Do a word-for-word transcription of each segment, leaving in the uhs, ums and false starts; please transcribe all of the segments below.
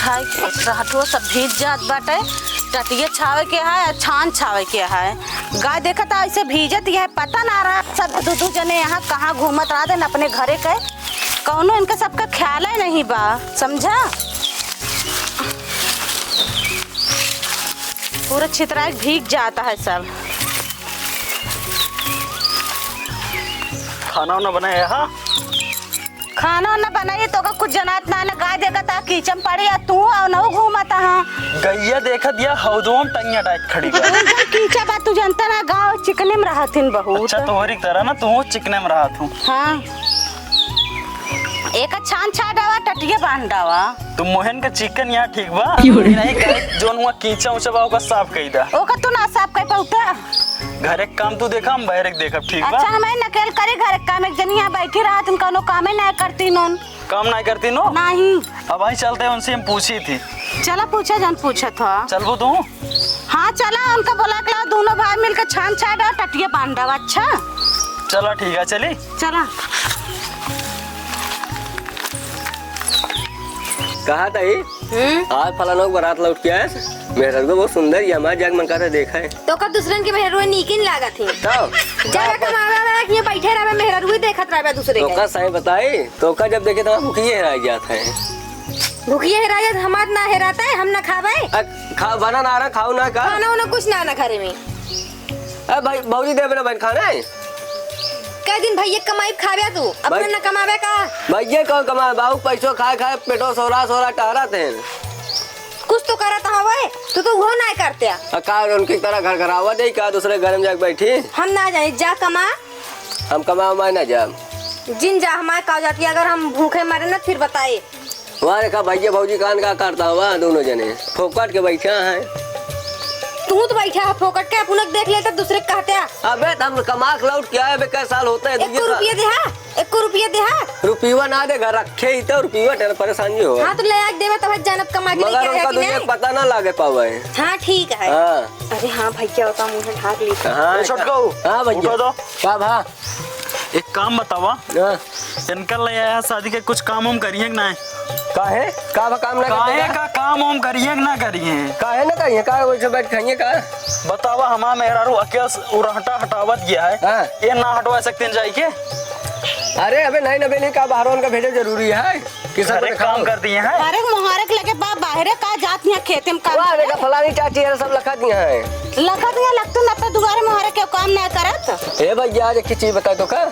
हाय, रहठुआ सब भीज जात बाटे। टटिया छावे के है और छान छावे के है। गाय देखत आ, ऐसे भीजत, यह पता ना रहा, सब दू दू जने यहाँ कहाँ घूमत रहत हैं, अपने घरे के। कौनो इनका सबका ख्याल ही नहीं बा, समझा? पूरा छितराई भीग जाता है सब। खाना वाना बनाया है? खाना वाना बनाई तो का कुछ जनात ना, ना गाय देखत आ कीचम पड़ी, आ तू और नौ घूमत हा। गैया देखत या हौदवा में टंगिया डाइक खड़ी बा। तू जब कीचा बा, तू जनता ना, गाँव चिकने में रहत हिन बहुत। अच्छा, तोहरी तरह ना तू चिकने में रहत हूँ। हाँ, एक छान छा डावा, टटिया बांध डावा। तू मोहन का चिकन यहाँ ठीक बा। क्यों रे? नहीं, गाय जोन हुआ कीचा उचा बा, ओका साफ कई दा। ओका तू ना साफ कई पाउता। घर एक काम तू देखा, हम बाहर एक देखब, ठीक बा? अच्छा, हम नकेल करे घर एक काम, एक जनी यहाँ बैठी रहत, हम कौनो कामे ना करती नोन। काम ना करती नो? नहीं। अब वहीं चलते हैं, उनसे हम पूछी थी। चला पूछा, जान पूछत हो। चलबो तू? हाँ, चला, उनका बोला के लाओ, दोनों भाई मिलके छान छान डाल, टटिया बांध डाल, अच्छा? चला, ठीक है, चली। चला। कहा था ये? हम्म? आज फलाना को बारात लौट के आए, मेहररुआ बहुत सुंदर, ये हमारे जाग मन का था, देखा है। तो का दूसरन के मेहररुआ नीकिन लागत है? तब? जावे कमावे वाला के बैठे रहबे, मेहररुआ देखत रहबे दूसरे तो के। का सही बताई, तो का जब देखे तो भूखिए हेराई जात है। भूखिए हेराई जात, हमार ना हेराता है, हम ना खावे। अ, खा, बना ना रहा, खाओ ना का? खाना उना कुछ ना, ना घरे में। अ, भाई, भौजी देबे ना बहन खाना है? कई दिन भैया कमाई खावे तू, अपने भाई, ना कमावे का? भैया कौन कमावे? बाबू पैसो खाए खाए पेटो सोरा सोरा टहरत हैं। कुछ तो करत हवे, तू तो वो ना करते। आ का उनकी तरह घर घर आवा दे का? दूसरे घर में जाके बैठी। हम ना जाए, जा कमा। हम कमा उमा ना जाम। जिन जा हमारे का जाती, अगर हम भूखे मरे ना फिर बताए। वहाँ देखा भैया भौजी कान का करता हुआ दोनों जने फोकट के बैठा है। तू तो बैठा है फोकट के, अपना देख लेता दूसरे के कहते हैं। अबे तो हम कमा के लौट के आए, अबे कै साल होते हैं, एक दुइये साल। रुपया दे, हाँ? एको रुपया देहा? रुपया ना दे, घर रखे ही तो रुपया टेर परेशानी हो। हाँ, तो ले आके देवे, तब जानब कमा के मगर लेके आया उनका कि दुनिया नहीं? पता ना लागे पावे। हाँ, ठीक है। हाँ। अरे हाँ, भाई, क्या होता, मुँह ढाक ली। हाँ, ए, छोटकऊ, हाँ, भैया। उठो तो। का भा? एक काम बतावा। हाँ। इनका ले आया शादी के, कुछ काम हम करिए कि नहीं? काहे? का भा काम ना काहे करते का? का काम हम करिए कि ना करिए? काहे ना करिए? का वैसे बैठ खाइए का? बतावा, हमार मेहरारू अकेल से उरहटा हटावत गया है। हाँ। ये ना हटवा सकते हैं जाई के? अरे अबे नहीं, नबे नहीं, का बाहर उनका भेजे जरूरी है? किसा को अरे दिखाओ। काम कर दिए हैं। अरे मोहारे के लगे बा-, बाहरे का जात यहाँ खेते में काम वाह, करे? देखा फलानी चाची है, सब लखा दिया है। लखा दिया, लगतू न अपने दुआरे मोहारे के काम ना करत। ए भैया, आज एक चीज बता दो का?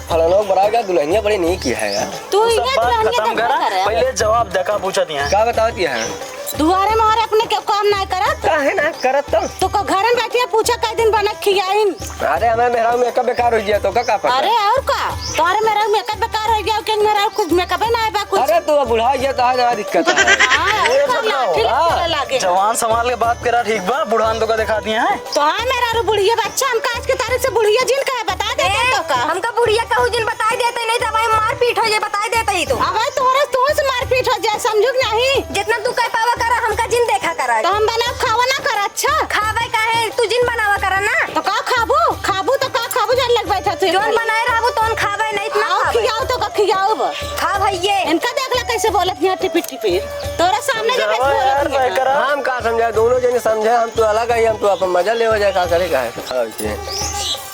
फलाना बड़ा का दुल्हनिया बड़ी नीक है यार। तू वो सब इहे बात दुल्हनिया खत्म देखा करा। करे। पहले जवाब देखा पूछा दिया है। का बतावत है? दुआरे मोहरे अपने के काम ना करत? काहे ना करत तो? तो का घर में बैठिया पूछा कई दिन बनक खियाइन? अरे हमें मेहरारू मेकअप बेकार हो गया तो का, का पता? अरे और का? तोहरे मेहरारू मेकअप बेकार हो गया, के मेहरारू कुछ मेकअप ना आए बा कुछ। अरे तू अब बुढ़ा गया तो आज ना दिक्कत है। हाँ, और का लाठी हाँ। लगे लागे। जवान संभाल के बात करा, ठीक बा? बुढ़ान तो का दिखा दिए हैं। तो हाँ मेहरारू बुढ़िया बच्चा, हमका आज के तारीख से बुढ़िया जिन कहे बता दे ए, तो का? हमका बुढ़िया कहू जिन बताई देते, नहीं तो भाई मारपीट हो जाए, बताई देते ही तो। अब भाई तोहरा तोह से मारपीट हो जाए, समझू कि नहीं? जितना तू कह पावा करा, हमका जिन देखा करा। तो हम बनाओ खावा ना करा, अच्छा? खावे काहे? तू जिन बनावा करा ना। तो का खाबू? खाबू तो का खाबू, जान लग बैठा तू। जोन बनाए रहबू, तोन खावे, नहीं इतना आओ खावे। खियाओ तो का खियाओ बा। खा भैये। इनका देख ला कैसे बोलत यहाँ टिपिर टिपिर। तोरा सामने के समझावा कैसे यार, बोलत यहाँ? भाई करा। हम का समझाए, दोनों जने समझे, हम तो अलग आई, हम तो अपन मजा लेवा जाए, का करे का है?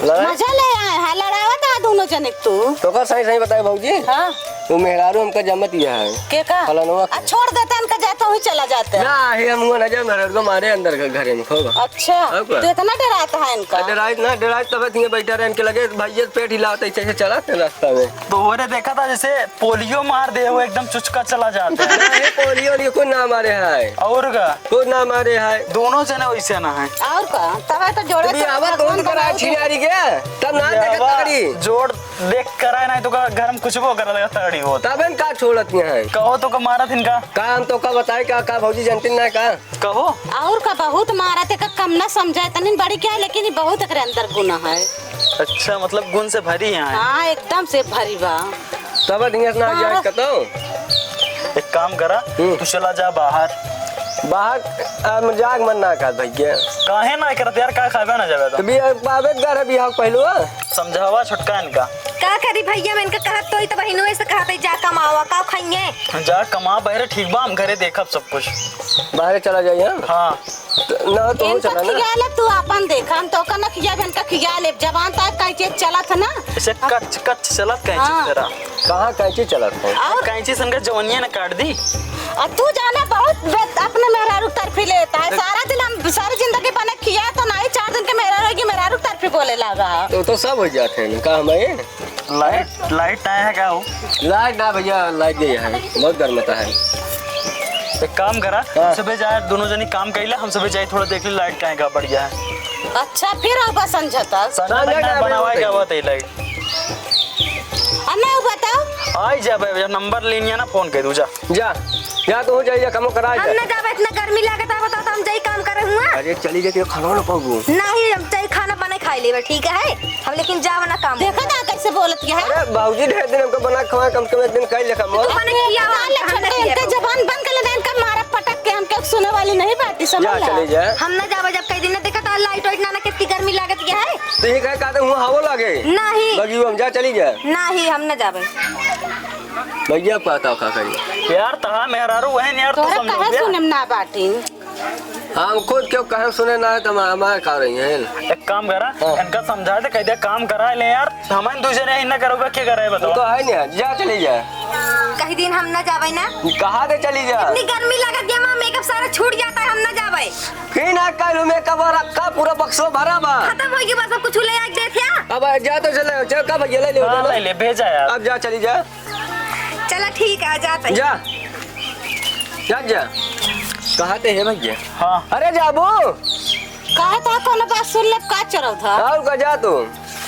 लड़ाई? मजा ले आए हैं, लड़ावत है दोनों जने तू। तो का सही सही बताए भौजी? हाँ। वो मेहरारू हमका जमत यह है। के का? फलनवा के। आ, छोड़ देता इनका, जाता वही चला जाता है। ना, हे हम हुआ ना जाए, मेहरारू को मारे अंदर घर, घरे में खोबा। अच्छा, और का? तो इतना डराता है इनका? डराई ना, डराई तब इतने बैठा रहे इनके लगे, भैया पेट हिलावत ऐसे ऐसे चला थे रास्ता में। तो वो रे देखा था जैसे पोलियो मार दे, वो एकदम चुचका चला जाता है। ना, हे पोलियो, ओलियो कोई ना मारे है। और का? कोई ना मारे है। दोनों जने वैसे ना है। और का? तब है तो जोड़े अभी तो आवा भगवान तो उनका बनाओ छिनारी के, तब ना ये देखा आवा तारी। जोड़ देख कराए ना तो का घर में कुछ वो कर देगा तगड़ी हो। तब इनका छोड़त नहीं है। कहो तो का मारत इनका। का हम तो का बताए का, का भौजी जानती ना का? कहो। और का बहुत मारत है, का कम ना समझाए, तनिन बड़ी क्या है, लेकिन ये बहुत एकरे अंदर गुण है। अच्छा, मतलब गुण से भरी है। हाँ, एकदम से भरी बा। तब ढिंगस ना जाए हाँ। कतो। एक काम करा, हम्म। तू चला जा बाहर। बाहर, आ, हम जाग मन ना कर भैया। काहे ना करत यार, का खाबे ना जाबे तो? तो भी अब आबे घर है बिहाव पहलू, हाँ? समझावा छोटका इनका। का करी भैया, मैं इनका कहत तो ही तो बहिनों से कहत है, जा कमावा, का खाई जा कमा बहरे, ठीक बा, हम घरे देखब सब कुछ। बाहरे चला जाई, हाँ? हाँ। त-, ना, तू इनका चला ना। खिया ले, तू आपन देखा, हम तोका ना खिया, इनका खिया ले। जबान तक कैंची चलत है ना। ऐसे कच, कच चलत कैंची हाँ। तेरा। कहाँ कैंची चलत है? और? कैंची से इनका जवनिया ना काट दी। आ तू जाना बहुत बे-, अपने मेहरारू तरफी लेता है। देख। सारा दिन हम, सारी जिंदगी बने खिया तो नहीं, चार दिन के मेहरारू होगी, मेहरारू तरफी बोले लागा। तो, तो सब हो जाते हैं, का हम आए? लाइट, लाइट आया है का हो? लाइट ना भैया, लाइट नहीं है, बहुत गर्म होता है। एक काम करा, हाँ। सबे जाए, दोनों जनी काम कइला, हम सबे जाए थोड़ा देख ले लाइट काहे का बढ़िया है। अच्छा, फिर अब समझता। संझा तक संझा ना ना बनावा बनावा का बात है लाइट। अब मैं बताओ। आई जा भाई, नंबर लेनिया ना, फोन कर दू जा। जा, जा तू जाई जा, कमो करा हम जा। ना जाबे, इतना गर्मी लागत है, बताओ तो हम जाई काम करे हुआ? अरे चली जा, तू खाना ना पाबू। नहीं, हम जाई खाना बने खाई लेबे, ठीक है? हम लेकिन जाब ना काम देखा था कैसे बोलत है? अरे बाबूजी ढेर दिन हमको बना खवा, कम से कम एक दिन कई लेखा मोर। तू बने खिया, हम ना ले हम ना छोटे, खिया इनके पाबू। जबान बंद कर ले, इनका मारा पटक के, हम क्यों सुने वाली नहीं बात, समझ जा, ला? चली जा। हम ना जाबे, जब कई दिन ना देखा था लाइट वाइट ना, ना कितनी गर्मी लागत है। तो ये कहे कहते हुआ हवो लागे। नहीं। लगी हम जा, चली जा। नहीं, हम ना जाबे। भैया पता का करी। यार, तहा मेहरारू वहन यार, तू तोहरा समझो काहे भैया। सुनम ना बाटिन? हम खुद क्यों कहे सुने ना है, तो हम, हमारे का रही हैं। एक काम करा, हाँ। इनका समझा दे, कह दे काम करा ले यार, हम दू जने ही ना करोगे, क्या करे बताओ? तो है नहीं, जा चली जा। कही दिन हम ना जाबे ना। कहाँ दे चली जा? इतनी गर्मी लगत है, हमारा मेकअप सारा छूट जाता है, हम ना जाबे। फिर ना कल मेकअप रखा, पूरा बक्सो भरा बा। खत्म होई गई बस, अब कुछ ले आके दे क्या? अब जा तो चले, चल का भैया ले ले, हाँ, ले ले। ले ले, भेजा यार। अब जा चली जा। चला ठीक है, जाते हैं। जा। जा, जा। कहाँ ते है भैया? हाँ। अरे जाबू। कहा था, कौन बात सुन ले, का चरौ था? और का जा तू?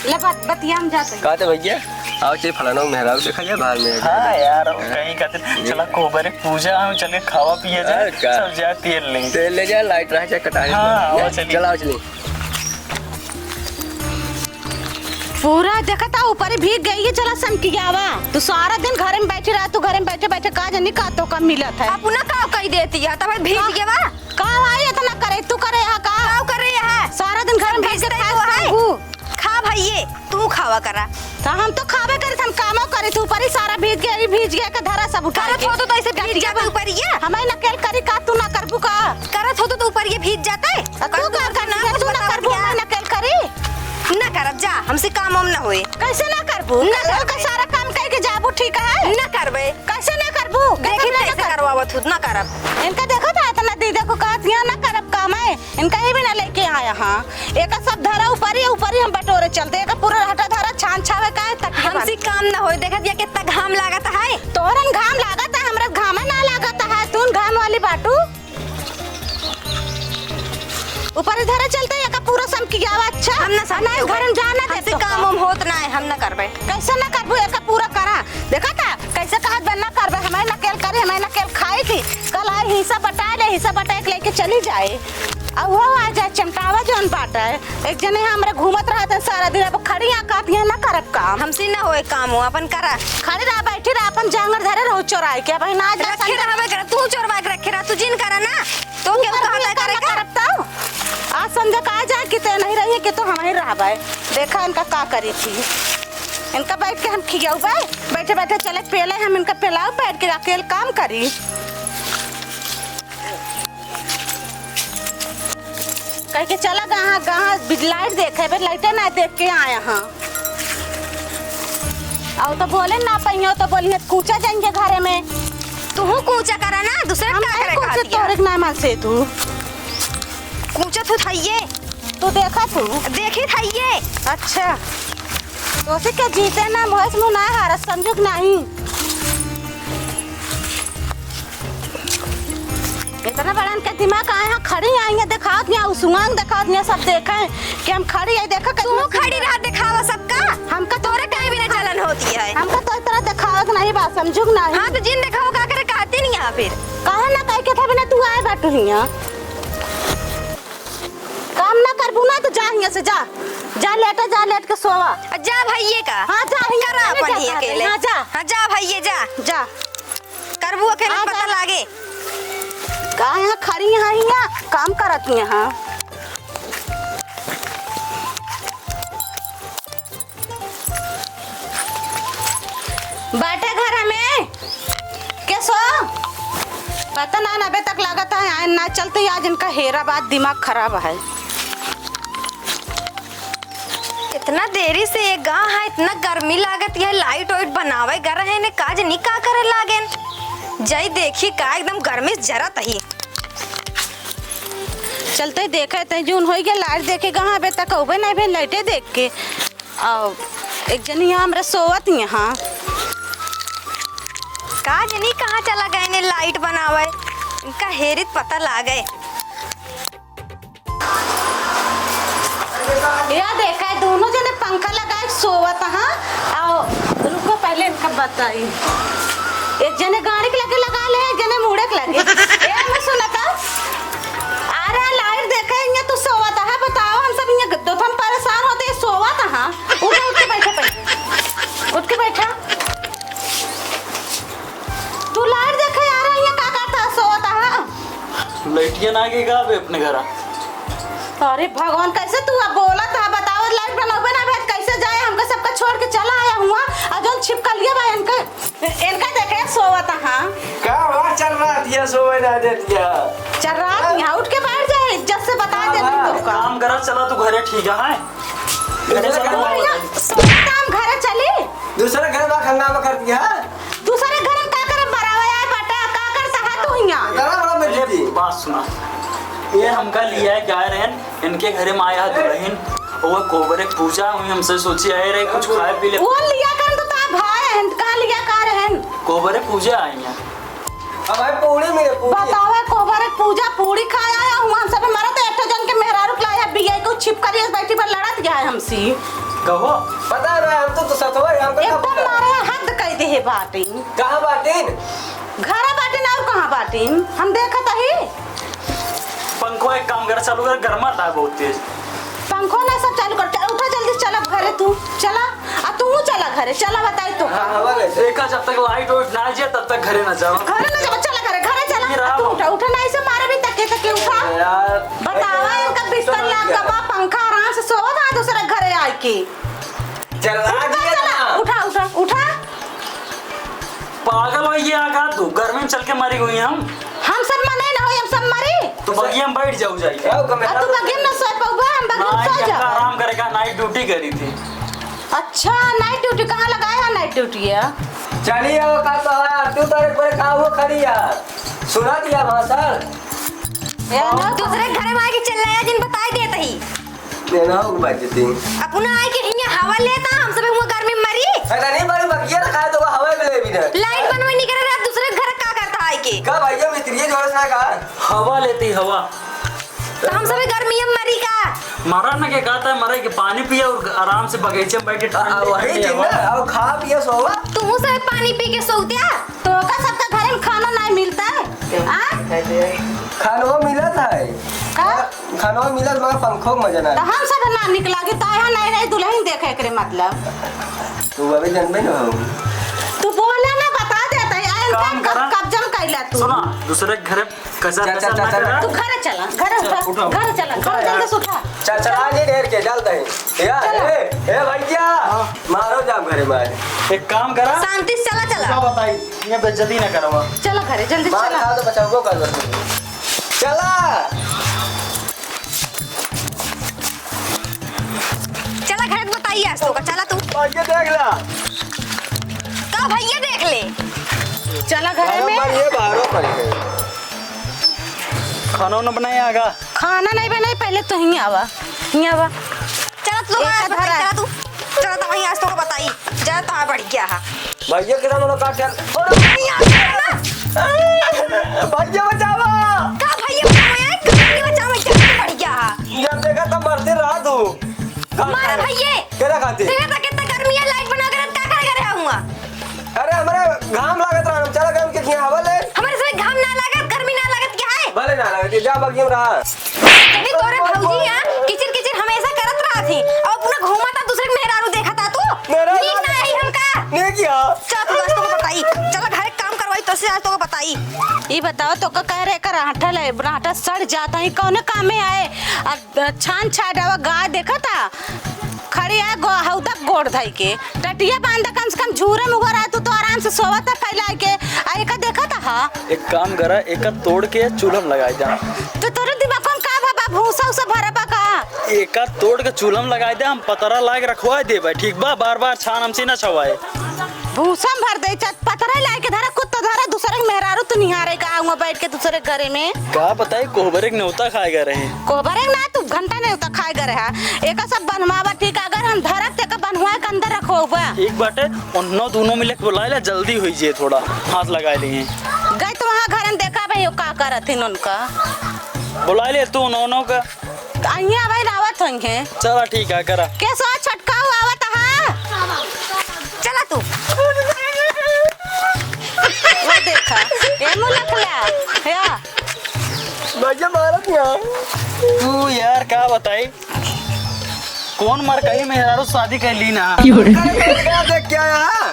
ले बात, बतिया हम जाते हैं। कहाँ ते भैया? आओ चल फलाना मेहरारू देखा जाए बाहर में। हाँ यार, हाँ। कहीं कहते, चला कोबर पूजा हम चले खावा पिया जाए, और का? सब जाए तेल ले। तेल ले जाए, लाइट रहे चाहे कटाए। हाँ, जा, वो चलिए। चला, चलिए। पूरा देखा था ऊपर ही भीग गई है, चला समकियावा। तू सारा दिन घर में बैठी रहा, तू घर में बैठे बैठे का जानी का तो का मिलत है। अपना का कही देती है, तब भीग हाँ। गया बा। का भाई इतना करे, तू करे यहाँ का? का करे यहाँ? सारा दिन घर में बैठ के भीजते खाए तो है। सांगू। खा भैये, तू खावा करा। तो हम तो खावे करे, हम कामो करे, तू ऊपर ही सारा भीज गया, भीज गया के धरा सब उठा करत के। हो तो, तो ऐसे भीज जाबे ऊपर ये। हमें नकेल करी का, तू ना करबू का? करत हो तो, तो ऊपर ये भीज जाते। आ, तू का करबू? ना तू ना करबू, हमें नकेल करी। ना करब, जा, हमसे काम वाम ना होए। कैसे ना करबू? ना करबे। सारा काम कह के जाबू, ठीक है? ना करबे। कैसे ना करबू? देखी कैसे ना करबू? करवावत हूँ, ना करब। इनका देखो था इतना दीदी को कहत यहाँ ना करब काम है, इनका ये भी ना लेके आया हाँ। एका सब धरा ऊपरी, ऊपरी हम बटोरे चलते, एका पूरा हटा धरा छान छावे का है तकिया हमसे बन। काम ना होए, देखत या कितना घाम लागत है। तोहरन घाम लागत है, हमरा घाम ना लागत है, तू घाम वाली बाटू। ऊपर इधर चलते, एका पूरा समकियावा, अच्छा? हम ना समकियावा। घर में जाना दे हमसे तो काम का? हम होत ना है, हम ना करबे। कैसे ना करबू, एका पूरा करा। देखा था, कैसे कहत बा ना करबे, हमें नकेल करे, हमें नकेल खाई थी। कल आए हिस्सा बटाए ले, हिस्सा बटाए के लेके चली जाए। अब वो आ जाए, चमटावा जौन बाटा है। एक जने यहाँ हमरा घूमत रहत है सारा दिन, अब खड़ी यहाँ कहत यहाँ ना करब काम। हमसे ना होए काम हो, अपन करा। खड़ी रहा, बैठी रहा, अपन जांगर धरे रहो चोराई के, अब ना जा रखे रहबे कर, तू चोरवा के रखे रहा, तू जिन करा ना। तो तू केहू करबू, कहता एकर करे ना का? करब तब? आज संझा का जाए कि ते नहीं रही कि तो हम ही रहबे। देखा इनका का करी थी। इनका बैठ के हम खियौबे, बैठे बैठे चले पेले हम इनका पेलाओ, बैठ के अकेल काम करी। कह के चला गहा, गहा लाइट देखे, बे लाइटे ना देख के आया हाँ। आओ तो बोले ना पहियो तो बोलिए कूचा जाएंगे घरे में। तू कूचा करा ना, दूसरे हम का नहीं करे कूचे कहत तोरे के ना मन से तू। कूचा तू थाइये। तू देखा तू? देखी थाइये। अच्छा। तोसे के जीते ना मोहेश मुँह ना हारत समझुक नहीं। इतना बड़ा इनका दिमाग आए हैं, खड़ी आई हैं, दिखावत हैं, उसुआंग दिखावत हैं, सब देखे हैं कि हम खड़ी आई, देखा तू कितना खड़ी सुंदर। रहा दिखावा सबका। हमका तो तोरे कहीं भी ना जलन होती है। हमका तो इतना दिखावत नहीं बात समझुक नहीं। हाँ तो जिन दिखाओ का करे कहती नहीं यहाँ फिर। कहा ना कह के था बिना तू आए बाटू हिया। काम ना करबू ना तो जा हिया से जा। जा लेटा जा लेट के सोवा। आ जा भैये का। हाँ जा हिया करा से अपन जा, ही जा, अकेले। हाँ जा। हाँ जा भैये जा। जा। करबू अकेले हाँ, पता जा। लागे। का यहाँ खड़ी हैं हिया काम करत हिया हाँ। बाटे घर में। पता ना, अबे तक लागत है आए ना, चलते ही आज इनका हेरा बात, दिमाग खराब है। इतना देरी से ये गा है, इतना गर्मी लागत है, लाइट वाइट बनावे गर है ने, काज नहीं का करे लागेन। जाई देखी का एकदम गर्मी से जरत ही। चलते देखे ते जून होई गया, लाइट देखे कहाँ अबे तक अउबे नहीं भेल लाइटे देख के। और एक जनी यहाँ हमरा सोवत यहाँ। का जनी कहाँ चला गए ने लाइट बनावे, इनका हेरित पता लागे। या देखा है, दोनों जने पंखा लगाए सोवत हाँ। आओ, रुको, पहले इनका बताई। एक जने गाड़ी के लगे लगा ले, एक जने मुड़े के लगे। ए, मैं सुनता। अरे, लाइट देखे, इन्हें तू सोवत है, बताओ, हम सब इन्हें दो हम परेशान होते, सोवत हाँ। उठ, उठ के बैठा, पहले। उठ के बैठा। तू लाइट देखे, आ रहा है, का करता है, सोवत है? लाइटिया ना आगे का बे अपने घर? अरे भगवान, कैसे तू अब बोलत है, बताओ, लाइट बनौबे ना भेज, कैसे जाए? हमका सबका छोड़ के चला आया हुआ, और जौन छिपकलिया बा इनका, इनका देखे सोवत है। का बात चल रहा है, सोवे ना देतिया? चल रहा है, यहाँ उठ के बैठ जाए, इज्जत से बता दे। हाँ, तो का काम करा, चला तू घरे, ठीक है, हैं? घरे दूसरा चला। काम बढ़िया, सोवत हम घरे चली। दूसरे घर में हंगामा कर दिया। दूसरे घर में का करब, बराबर आए बाटा, का करता है तू हियां? बड़ा बड़ा ए, बेइज्जती। बात सुना, ये हमका लिया है, क्या रहन, इनके घरे में आया दुल्हन, वो कोबरे पूजा हुई, हमसे सोची आए रहे कुछ खाए पी ले। वो लिया कर तो ता भाई रहन, कहाँ लिया का रहन? कोबरे पूजा आई हैं। अब भाई पूरी मिले, पूरी। बतावे, कोबरे पूजा पूरी खाया है, हुआ हम सब हमारा तो एक ठो जन के मेहरारू के लाया बिया को छिपकलिया से बैठी पर लड़त गया है हमसे। कहो। पता ना, हम तो, तो सतवा है, हमको क्या एकदम पता? मारे हद कह दे है बाटिन। कहाँ बाटिन? घरे बाटिन और कहाँ बाटिन? हम देखत ही। पंखो एक काम कर, चालू कर, गर्मा था बहुत तेज। पंखो ना सब चालू कर, चल, उठा जल्दी, चला घरे तू, चला। आ तू चला घरे, चला बताई तो का। हाँ, हवा ले। देखा, जब तक लाइट वाइट ना आ जाए, तब तक घरे ना जाओ। घरे ना जाओ, चला घरे, घरे चला। ये रहा तू वो। उठा, उठा, ना ऐसे मारे भी तके तके उठा। यार, बतावा, ऐसे इनका बिस्तर तो लाग क्या? गवा, पंखा आराम से सोवत है, दूसरे घरे आके। चला उठा, दिया चला, ना। उठा, उठा, उठा। पागल हो गया का तू? गर्मी में चल के मरी हुई हम। हम सब मने ना होई, हम सब मरी। तो बगिया में बैठ जाऊ जाई। ए, ओकर में आ, तू बगिया में ना सोए पउबा, हम बगिया में ना, सोए ये जाओ। आराम करेगा, नाइट ड्यूटी करी थी। अच्छा, नाइट ड्यूटी कहाँ लगाया है, नाइट ड्यूटी है? चली आओ, का तो है, तू तो एक बार का वो खड़ी है। सुना दिया भाषण। ए, ना दूसरे घर में आके चिल्लाया जिन बताई देत ही। ये ना हो बात जी। अपना आए के हियां हवा लेता, हम सब हुआ गर्मी में मरी। अरे नहीं, बड़ी बगिया रखा है तो हवा भी ले भी ना। लाइट बनवे नहीं करे, आप दूसरे घर का करता आए के? का भैया मिस्त्री जोर से का? हवा लेती हवा। तो हम सब गर्मी में मरी का? मरा न के कहता है, मरे के पानी पिया और आराम से बगीचे में बैठ के आ, आ, ठंडी वही ठंडी चीज हवा। ना, और खा पिया सोवा। तू सब पानी पी के सोवत्या? तो का सबका घर में खाना नहीं मिलता है? आ? खाना मिलत है। का? खाना मिलत मगर पंखो में मजा ना। तो हम सब ना निकला कि ताया नहीं रही दुल्हन देखे एकरे मतलब। तू अभी जनबे न हो। तू बोला ना, बता देता है, आयन काम का करा। कब्जा में कैला तू। सुना, दूसरे के घरे कचर चल, चल, कचर चल, ना चल। करा। तू घरे चला, घरे चल, उठा, उठा। घरे चला, उठा घर यार। जल्दी से उठा। चल, चला, ये ढेर के, चल दही। यार, चला। ए, ए भैया, हाँ। मारो जाम घरे मारे। एक काम करा। शांति से चला, चला। का बताई? ये बेइज्जती ना करवा। चला घरे, जल्दी मार चला। खा तो बचाओ, वो कर दो। चला। चला घरे बताई आज तो का, चला तू। भैया देख ला। का भैया देख ले? चला घरे में। ये बाहरों पर है। खाना उना बनाए आगा? खाना नहीं बनाई, पहले तो हियां आवा, हियां आवा। चला तू, एक आवाज धरा। बताई, चला तू। चला तो वहीं आज तो बताई, जा तो बढ़ गया है। भैया के सामने काट यार। और भैया, भैया बचावा। का भैया बचावा यार? का भैया बचावा? क्या बढ़ गया है? जब देखा तब मरते रहा तू। मारा भैया। केरा खाती? देखा था कितना गर्मी है, लाइट बना के रख, का करे करे हुआ? अरे, हमरे घाम लागत रहा, हम चला गए उनके खिया हवा ले। हमरे से घाम ना लागत, गर्मी ना लागत, क्या है? भले ना लागत, जा बगिया में रहा। तभी तोरे भौजी यहाँ किचिर किचिर हमेशा करत रहा थी, और अपना घूमा था दूसरे के मेहरारू देखा था तू। मेरा नीक ना आई हमका। नहीं किया। चल, तू आज तो बताई, चल घर काम करवाई, तो से आज तो बताई। ई बताओ, तो का कह रहे, एकर आटा ले, आटा सड़ जाता है, कौने काम में आए? अब छान छाट आवा, गाय देखा था? खड़ी है गो-, हौदा गोड़ धई के, टटिया बांधा, कम से कम झूरे में उगा रहा, तू तो आराम से सोवत है फैलाए के, आ एका देखत हा? एक काम करा, एका तोड़ के चूल्हा में लगाइ द्या। तो तोरे दिमाग में का बा, बा भूसा उसा भरा बा का? एका तोड़ के चूल्हा में लगाइ द्या, हम पतरा लाग रखवाइ देबे, ठीक बा? बार बार छान हमसे ना छवाए। भूसा में भर दे, चाहे पतरा लाग के धरा, कुत्ता धरा, दूसरे के मेहरारू तू निहारे का, हुआ बैठ के दूसरे के घरे में। का बताई, कोहबरे के नेवता खाए गए रहे। कोहबरे के ना, तू घंटा नेवता खाए गए रहा। एका सब बनवावा, ठीक है? अगर हम धरब, तो एका बनवाए के अंदर रखवाबा। एक बाटे, उन्हों दोनों मिले के बुलाए ला, जल्दी होई जे, थोड़ा हाथ लगाए लिए। गए तो वहाँ घर में देखा भाई, वो का करत हिन उनका। बुलाए ले तू उन्हों का। तो अइहें भाई, आवत होइहें। चला ठीक है, करा। के सो छोटका हुआ आवत है। चला तू। वो देखा, ए मुलखला, या। भैया मारत यहाँ। तू यार का बताई, कौन मर कहीं मेहरारू शादी कर ली ना। अरे, क्या देख के आया है?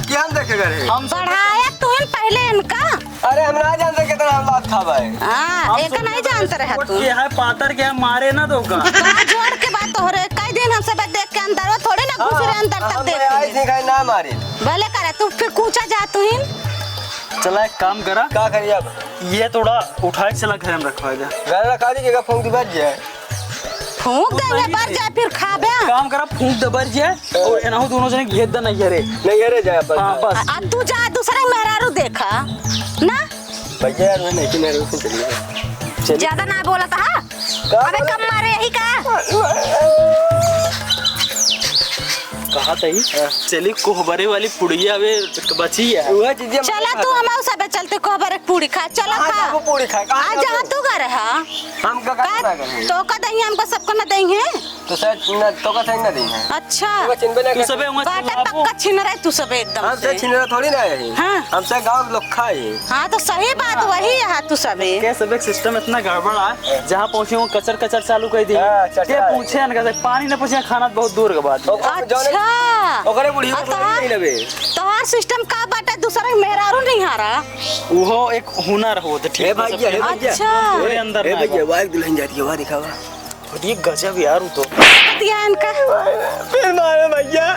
क्या हम देखे करे? हम बढ़ाया तू पहले इनका। अरे, हम ना जानते कितना हम बात खावा है। हाँ, हम एक सोचे नहीं जानते रहे तू। ये है पातर के, मारे ना दो का। कहाँ जोड़ के बात हो रहे? कई दिन हमसे बात देख के अंदर वो थोड़े ना घुस रहे अंदर तक हम देख आए के। दिखाई ना मारे। भले करे तू फिर कूचा जा तू ही। चला एक काम करा। का करिए अब? ये थोड़ा उठा के चला घर में रखवा दे। घर रखा दीजिएगा, फूंक दी बच जाए। फूंक दे, ये बर जाए, फिर खाबे। काम करा, फूंक दे, बर जाए, और एनाहू दोनों जने घेर दे, नहीं हरे। नहीं हरे जाए अपन। हाँ, बस। आ, आ, तू जा, दूसरे मेहरारू देखा, ना? भैया, यार, मैं नहीं, मेहरारू से चलिए। चलिए। ज्यादा ना बोला था, हाँ? का अबे बोला? कम मारे, यही का? कहा तही? हाँ। चली, कोहबरे वाली पुड़िया अबे बची है। वह चीजें चला, तू हमारे सबे चलते कोहबरे पूड़ी खा, चला कहाँ खा। जाबो पूड़ी खाए? कहाँ आज जाबो? जहाँ तू घर है, हम का, का, का ना करें? तो का दही हमको सबको ना दही है? तो शायद न, तो का सही ना दही है। अच्छा। तो का चिन्हबे ना तू कर। सबे वहाँ बाटा चिल्लाबो। पक्का छीन रहे तू सबे एकदम हम से। से छीन रहे थोड़ी ना है। हाँ। हम से गाँव के लोग खाए। हाँ, तो सही बात वही है तू सबे। के सबे सिस्टम इतना गड़बड़ है, जहाँ पहुँचे वो कचर कचर चालू कर दी। हाँ, चचा। के पूछे ना, कहते पानी ना पूछे, खाना तो बहुत दूर के बात है। ओकरे जौने अच्छा। ओकरे बुढ़िया और को तोहार, नहीं लेबे। तोहार सिस्टम का बाटे, दूसरे के मेहरारू नहीं हारा। उहो एक हुनर हो, तो ठीक ए है, भैया, सब ए भैया। अच्छा। तोरे अंदर ए ना भैया, बा। वाह, एक दुल्हन जाती है, वाह, दिखावा। और ये गजब यार, वो तो। दिया इनका। फिर मारे भैया।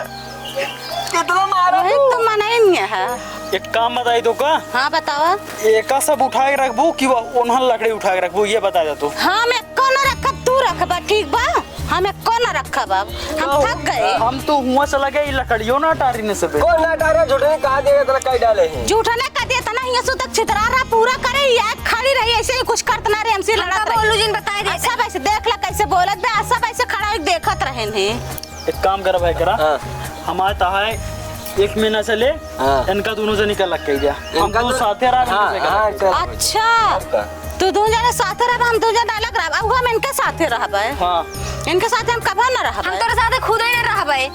कितना मारा वही तू? तो मना ही नहीं है। एक काम बताई दो का? हाँ, बतावा। एका सब उठा के रखबू कि वो उन्हन लकड़ी उठा के रखबू, ये बता दे तू। हाँ, मैं कौन रखब, तू रखबा, ठीक बा? हम एको ना रखब अब, हम तो थक गए। हम तो हुआं चला गए, ई लकड़ियों ना टारी ने सबे। कौन ना टारे, झूठे ने कहा दिया, इतना कई डाले हैं। झूठे ने कहा दिया, इतना हियां से तक छितरा रहा, पूरा करे, या खड़ी रही, ऐसे ही कुछ करत ना रहे, हमसे लड़त रही। बोलू जिन बताए दे। सब ऐसे देख ला कैसे बोलत बे, सब ऐसे खड़ा होके देखत रहे हैं। एक काम करा भाई, करा। हाँ। हमारे तहाए एक महीना चले, हाँ। इनका दोनों जनी का लग के जा। हम इनका तो तो साथे रहा, हाँ, इनके हाँ, साथ। चल। अच्छा। आपका। तू दू जने साथे रहबा, हम दू जने अलग रहब। अब हम इनके साथे रहबे। हाँ। इनके साथे हम कबो ना रहबे। हम तोरे साथे खुदे ना रहबे।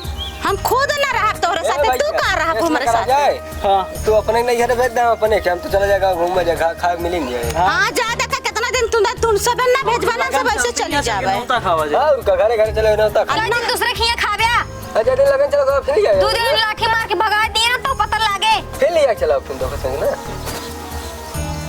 हम खुद ना रहब तोरे ए साथे, भैया, तू का रहब ऐसा हमरे करा साथे? जाए? हाँ। तू अपने नहीं घर भेज दे, हम अपने के, हम तो चला जाएगा घूम में, जगह खाए मिली नहीं है। हाँ। हाँ, जा देखा कितना दिन तू ना, तू सब ना भेजबा ना, सब ऐसे चली जाबे। नौता खावा जाए। हाँ, उनका घरे घरे चले, नौता खा। अरे तुम दूसरे खिया खाबे। अच्छा, दिन लगन चलो, फिर ले आयो। दो दिन लाठी मार के भगा दिए ना, तो पता लागे। फिर ले आ, चलो, फिर धोखा संग ना।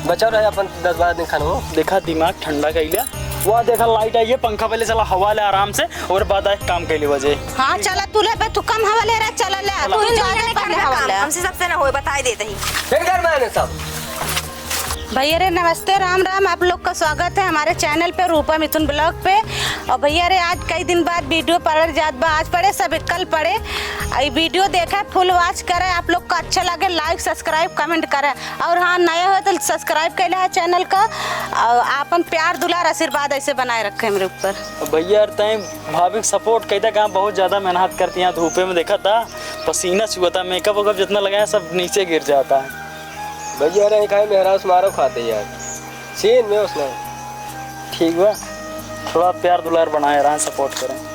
बचाओ रहे अपन दस बारह दिन खाना हो। देखा, दिमाग ठंडा कइला। वाह, देखा, लाइट आई है, पंखा पहले चला, हवा ले आराम से, और बाद आए काम कइले बजे। हाँ, चला, तू ले पे, तू कम हवा ले रहा, चला ले, चला। तू तू ही ज्यादा जने पहले कर हवा काम, ले। हमसे सबसे ना होए, बताए देते ही। फिर घर में आने सब। भैया रे नमस्ते, राम राम, आप लोग का स्वागत है हमारे चैनल पे, रूपा मिथुन ब्लॉग पे। और भैया रे आज कई दिन बाद वीडियो पड़े जात बा, आज पड़े सब कल पड़े। ई वीडियो देखे, फुल वॉच करे, आप लोग का अच्छा लगे लाइक सब्सक्राइब कमेंट करे, और हाँ नए हो तो सब्सक्राइब कैले है चैनल का, और आपन प्यार दुलार आशीर्वाद ऐसे बनाए रखे हमरे ऊपर। भैया यार तय भाभी के सपोर्ट कैदा का बहुत ज्यादा मेहनत करती हैं, धूपे में देखा था पसीना चुआ था, मेकअप वेकअप जितना लगाया सब नीचे गिर जाता है। भैया, अरे, काहे मेहरारू से मारो खाते यार? सीन में उसने। ठीक बा, थोड़ा प्यार दुलार बनाए रहा, सपोर्ट करें।